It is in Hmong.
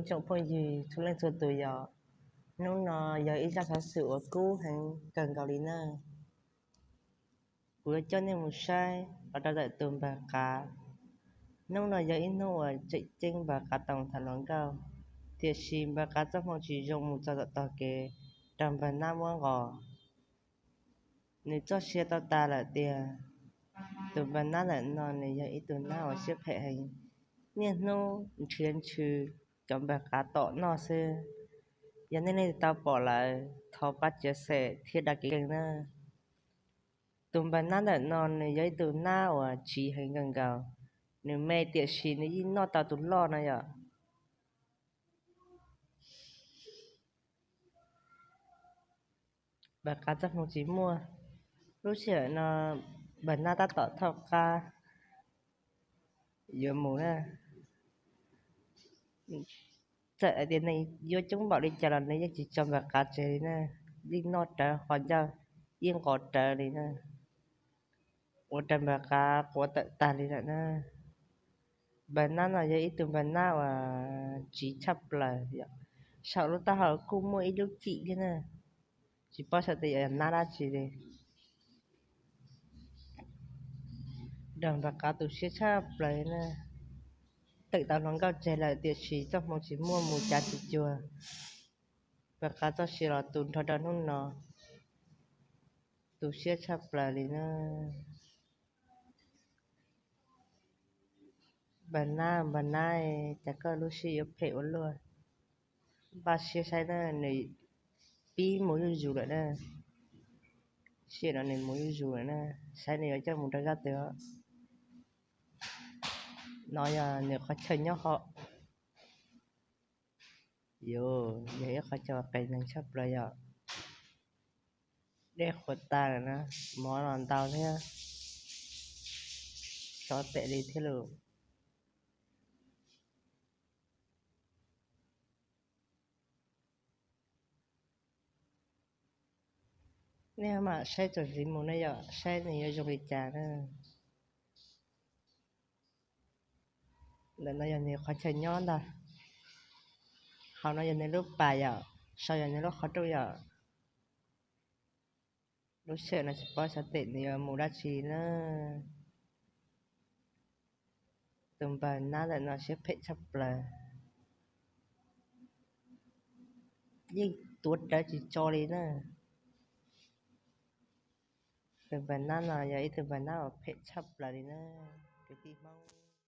Tsoom phooj ywg txhua leej txhua tus yom, hnub no yog ib zaj xov xwm uas kub heev kawg nkaus li na. Kuv yuav coj nej mus saib los rau ntawm tus npawg qav. Hnub no yog ib hnub uas tseem ceeb npawg qav tau tham hluas nkauj, tiam sis npawg qav txoj hmoo tsis zoo mus txog tom tog kev rau npawg nab muab nqos. Nws txoj sia tau tas lawm tiag. Tus npawg nab ntawm no nws yog ib tug nab uas siab phem heev, niaj hnub nrhiav ntshw cov npawg qav tom noj xwb. Yog nej leej twg tau pom lawm thov pab txiav xem thiab da kev keeg na. Tus npawg nab ntawm no nws yog ib tug nab uas tsiv heev kawg nkaus. Nws me tiam sis nws yeej noj tau tus loj no yom. Npawg qav txoj hmoo tsis muaj. Lub sij hawm no npawg nab tab tom thauj qab yuav mus na. Txawm hais tias neeg yuav coob npaum li cas los nws yeej tsis tso npawg qav tseg li na, yeej noj rawv qhov ncauj, yeej nqos rawv li na, ua rau npawg qav quav tawm tag li lawm na. Npawg nab no yog ib tug npawg nab uas tsiv tshaj plaws yom, saum lub taub hau kuj muaj ib lub cim thiab na, tsis paub xyov tias yog nab dab tsi li. Npawg qav tu siab tshaj plaws na, twb tau hluas nkauj tseg lawm tiam sis txoj hmoo tsis muaj mus cav tsis cuag. Npawg qav txoj sia los tu nrho rau hnub no, tu siab tshaj plaws li na. Npawg nab, npawg nab, cas koj lub siab yuav phem ua luaj? Npaj siab saib na, nws pib mus zuj zus lawm na. Sij hawm no nws mus zuj zus lawm na, saib nws yuav coj mus rau zaj twg. No yog nws qhov chaw nyob hov. Yus yog ib qhov chaw qias neeg tshaj plaws yom. Dej qhuav tas lawm na, mov los ntau thiab, sov tes li thiab lauj. Nej mam saib txuas ntxiv mus na yom, saib nws yuav zoo li cas na. Ntawm no yog nws qhov chaw nyob ntag. Hauv no yog nws lub pas yom, saum yog nws lub qhov rooj yom. Lub sij hawm no tsis paub xyov tes nws yuav mus dab tsi na. Tus npawg nab ntawm no siab phem tshaj plaws, yeej tuav rawv tsis tso li na. Tus npawg nab no yog ib tug npawg nab uas phem tshaj plaws li na, kwv tij Hmoob.